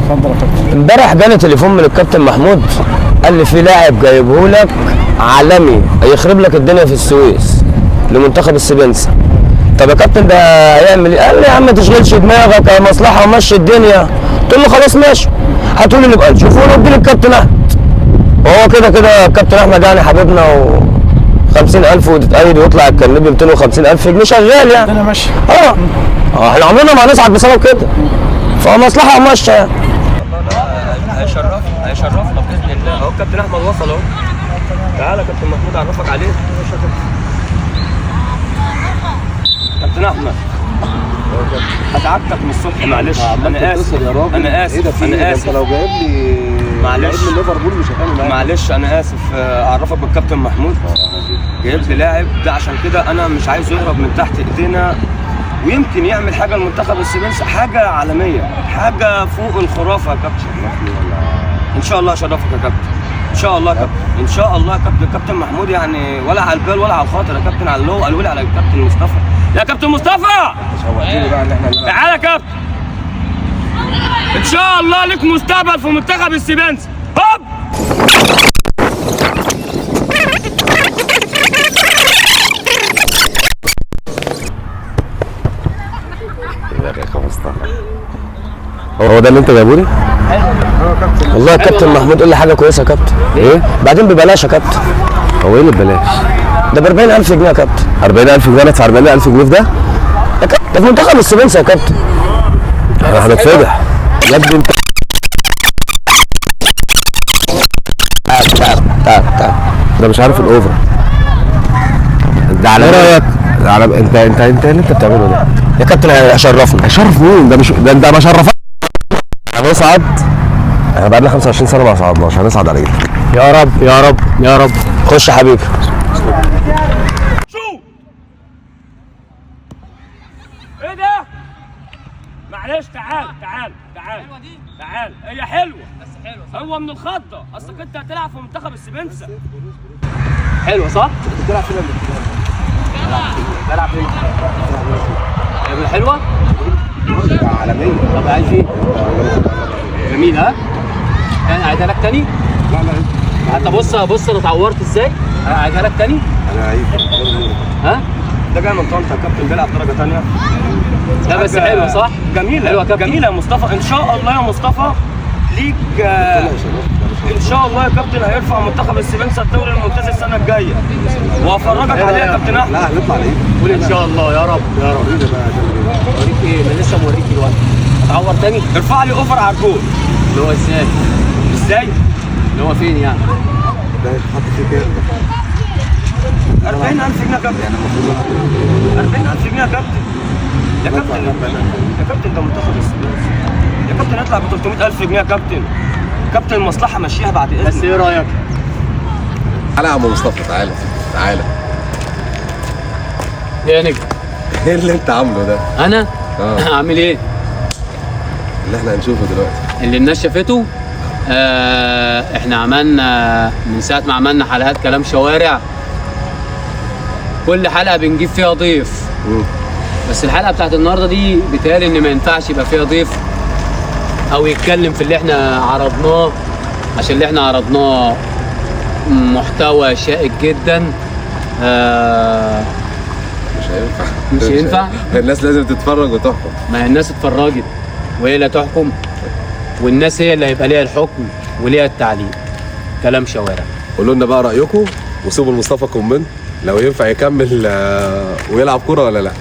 اتفضل يا كابتن. امبارح جالي تليفون من الكابتن محمود، قال لي في لاعب جايبه لك عالمي هيخرب لك الدنيا في السويس لمنتخب السبنسا. طب يا كابتن ده هيعمل ايه؟ قال لي يا عم ما تشغلش دماغك، يا مصلحة ومشي الدنيا. قلت له خلاص ماشي، هاتوا لي نبقى نشوفه وندي للكابتن احمد. وهو كده كده الكابتن احمد يعني حبيبنا، و 50000 وتتأيد ويطلع الكلب ب 250000 جنيه شغال يعني. الدنيا ماشية. احنا عمرنا ما هنصعد بسبب كده، فمصلحه وماشية يعني. هيشرفنا هيشرفنا باذن الله. اهو الكابتن احمد وصل اهو. تعالى يا كابتن محمود اعرفك عليه. كابتن احمد اتعبتك من الصبح، معلش انا اسف يا راجل. انا اسف ايه ده في انا ايه؟ اسف. انت لو جايب لي معلش. لعيب من ليفربول مش هتعمل معاك. معلش انا اسف. اعرفك بالكابتن محمود، جايب لي لاعب ده عشان كده انا مش عايزه يهرب من تحت ايدينا، ويمكن يعمل حاجة لمنتخب السبنسا، حاجة عالمية، حاجة فوق الخرافة يا كابتن. ان شاء الله اشرفك يا كابتن، ان شاء الله يا كابتن، ان شاء الله يا كابتن. كابتن محمود يعني ولا على البال ولا على الخاطر يا كابتن، على اللي هو قالوا لي على الكابتن مصطفى. يا كابتن مصطفى شوقتني بقى ان احنا نلعب. تعالى يا كابتن، ان شاء الله لك مستقبل في منتخب السبنسا. هوب. هو ده اللي انت جايبه لي؟ والله يا كابتن محمود قول لي حاجة كويسة يا كابتن. ايه؟ بعدين ببلاش يا كابتن. هو ايه اللي ببلاش؟ ده ب 40000 جنيه يا كابتن. 40000 جنيه؟ ادفع 40000 جنيه في ده؟ يا كابتن ده في منتخب السبنسا يا كابتن. احنا هنتفضح يا ابني انت. تعال تعال تعال تعال. ده مش عارف ال over ده. على ايه رايك؟ على انت انت انت اللي انت بتعمله ده يا كابتن هيشرفنا. هيشرف مين؟ ده مش ده انت ما شرفك. هنصعد، احنا بقالنا 25 سنة ما صعدناش، هنصعد على ايدك يا رب يا رب يا رب. خش يا حبيبي. شو ايه ده؟ معلش تعال تعال تعال تعال. هي حلوة بس حلوة، هو من الخضه. اصلك انت هتلعب في منتخب السبنسا. حلوة صح؟ بتلعب فين؟ بلعب فين؟ حلوة؟ عالمية. طب عايز ايه؟ جميل. ها؟ يعني اعيدها لك تاني؟ لا لا حتى بص بص انا اتعورت ازاي؟ اعيدها لك تاني؟ انا عيب. ها؟ ده جاي من طنطا يا كابتن، بيلعب درجه ثانية. لا بس حلوة صح؟ جميلة حلوة يا كابتن. جميلة يا مصطفى. ان شاء الله يا مصطفى ليك، ان شاء الله يا كابتن هيرفع منتخب السبنسا الدوري الممتاز السنة الجاية، وافرجك عليه يا كابتن احمد. لا هنطلع على ايدك. قول ان شاء الله يا رب يا رب. اوريك ايه؟ ما لسه موريك دلوقتي. اتعور تاني؟ ارفع لي over على الجول. اللي هو ازاي؟ ازاي؟ اللي هو فين يعني؟ ده هيتحط فيه كام؟ 40000 جنيه يا كابتن. 40000 جنيه يا كابتن. يا كابتن يا كابتن ده منتخب السبنسا يا كابتن، اطلع ب 300000 جنيه يا كابتن. كابتن المصلحة مشيها بعد اذنك. بس ايه رايك؟ تعالى يا عم مصطفى، تعالى تعالى. ايه يا نجم؟ ايه اللي انت عامله ده؟ انا؟ اعمل ايه؟ اللي احنا هنشوفه دلوقتي اللي الناس شافته. احنا عملنا من ساعة ما عملنا حلقات كلام شوارع، كل حلقة بنجيب فيها ضيف. بس الحلقة بتاعت النهارده دي بيتهيألي ان ما ينفعش يبقى فيها ضيف او يتكلم في اللي احنا عرضناه، عشان اللي احنا عرضناه محتوى شائك جدا. مش هينفع. مش هينفع؟ الناس لازم تتفرج وتحكم. ما هي الناس اتفرجت وهي اللي تحكم، والناس هي اللي هيبقى ليها الحكم وليها التعليق. كلام شوارع. قولوا لنا بقى رايكم، وسيبوا لمصطفى comment لو ينفع يكمل ويلعب كورة ولا لا.